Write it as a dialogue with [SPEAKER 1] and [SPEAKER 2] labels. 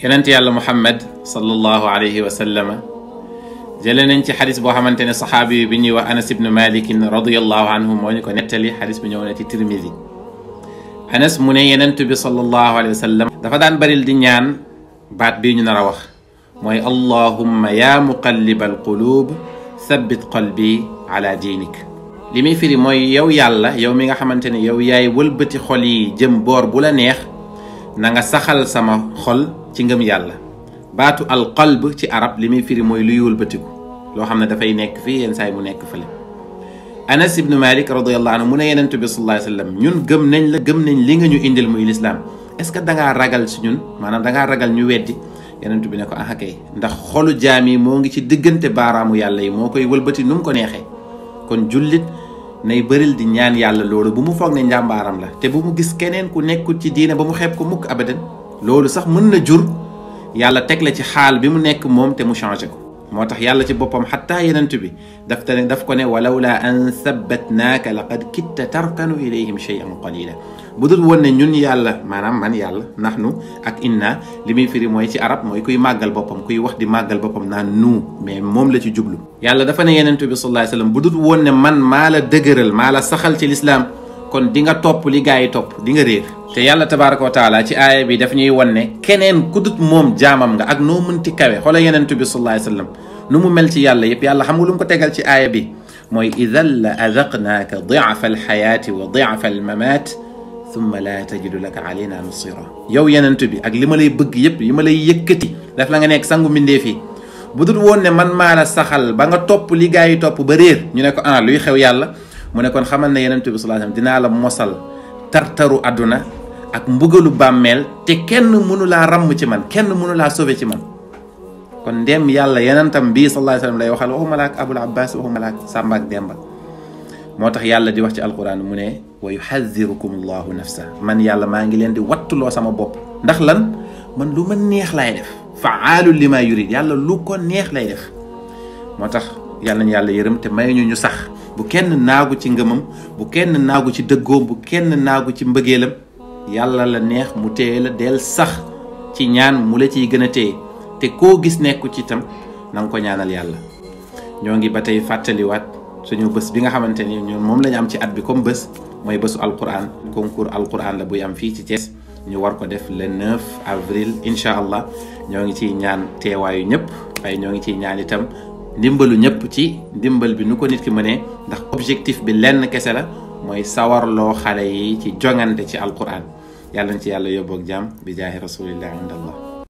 [SPEAKER 1] yonent yàlla Muhammad sallallahu alayhi wa sallam jëlee nañ ci xadis boo xamante ne saxaabi bi ñuy wax Anas ibnu Malik radiyallahu anhu moo ñu ko nettali xadis bi ñëw na ci Tirmidi. Anas mu ne yonent bi sallallahu alayhi wa sallam dafa daan baril di ñaan baat bii ñu nar a wax mooy allahumma ya muqallibal qulub thabbit qalbi ala diinik. li muy firi mooy yow yàlla yow mi nga xamante ne yow yaay wëlbati xol yi jëm boor bu la neex na nga saxal sama xol ci ngëm yàlla. baatu al qalb ci arab li muy firi mooy luy wëlbatiku loo xam ne dafay nekk fii yenn saay mu nekk fële. Anas ibnu Malik radiyallahu anhu mu ne yonent bi sallallahu alayhi wa sallam ñun gëm nañ la gëm nañ li nga ñu indil muy lislaam est-ce que dangaa ragal si ñun maanaam dangaa ragal ñu weddi. yonent bi ne ko ah kay ndax xolu jaam yi moo ngi ci diggante baaraamu yàlla yi moo koy wëlbati nu mu ko neexee. kon jullit nay bëril di ñaan yàlla loolu bu mu foog ne njàmbaaram la te bu mu gis keneen ku nekkul ci diine ba mu xeeb ko mukk abadan. loolu sax mën na jur yàlla teg la ci xaal bi mu nekk moom te mu changé ko. moo tax yàlla ci boppam xataa yonent bi daf ko ne walawla an thabbatnaaka laqad kitta tarkanu ilayhim shay'an qalila. bu dul woon ne ñun yàlla maanaam man yàlla nahnu ak inna li muy firi mooy ci arab mooy kuy màggal boppam kuy wax di màggal boppam naan nu mais moom la ci jublu. yàlla dafa ne yonent bi sallallahu alayhi wasallam bu dul woon ne man maa la dëgëral maa la saxal ci lislaam kon di nga topp li gaa yi topp di nga réer. te yàlla tabaraka wa taala ci aaya bi daf ñuy won ne keneen ku dut moom jaamam nga ak noo mënti kawe xoola yonent bi sallallahu alayhi wasallam nu mu mel ci yàlla yëpp yàlla xam nga lu mu ko tegal ci aaya bi mooy idan la adaqnaaka di'fa alxayaati wa di'fa almamaat thumma la tajidu laka alayna nasira. yow yonent bi ak li ma lay bëgg yëpp yi ma lay yëkkati daf la nga nekk sangu mbindee fii bu dut woon ne man maa la saxal ba nga topp li gaa yi topp ba réer ñu ne ko ah luy xew yàlla mu ne kon xamal ne yonent bi sallallahu alayhi wasallam dinaa la mosal tartaru àdduna ak mbugalu bàmmeel te kenn mënu laa ràmm ci man kenn mënu laa sauver ci man. kon ndem yàlla yonentam bii sallallahu alayhi wasallam lay waxal waxuma la ak Abul Abbas waxuma la ak Samba ak Demba. moo tax yàlla di wax ci alquran mu ne wa yuhadhirukum allahu nafsa man yàlla maa ngi leen di wattuloo sama bopp ndax lan man lu ma neex lay def fa'aalun lima yurid yàlla lu ko neex lay def. moo tax yàlla nañu yàlla yërëm te may ñu sax bu kenn naagu ci ngëmam bu kenn naagu ci dëggoom bu kenn naagu ci mbëggeelam. yàlla la neex mu téye la del sax ci ñaan mu la ciy gën a téye te koo gis nekku ci itam na nga ko ñaanal yàlla. ñoo ngi ba tey fàttaliwaat suñu bés bi nga xamante ni ñun moom la ñu am ci at bi comme bés mooy bésu alquran concours alquran la buy am fii ci Thiès ñu war ko def le 9 avril incha allah ñoo ngi ciy ñaan teewaayu ñëpp waaye ñoo ngi ciy ñaan itam ndimbalu ñëpp ci ndimbal bi nu ko nit ki mënee ndax objectif bi lenn kese la mooy sawarloo xale yi ci jongante ci alquran. yàlla na ci yàlla yóbboog jàmm bi jaahi rasulillah indallah.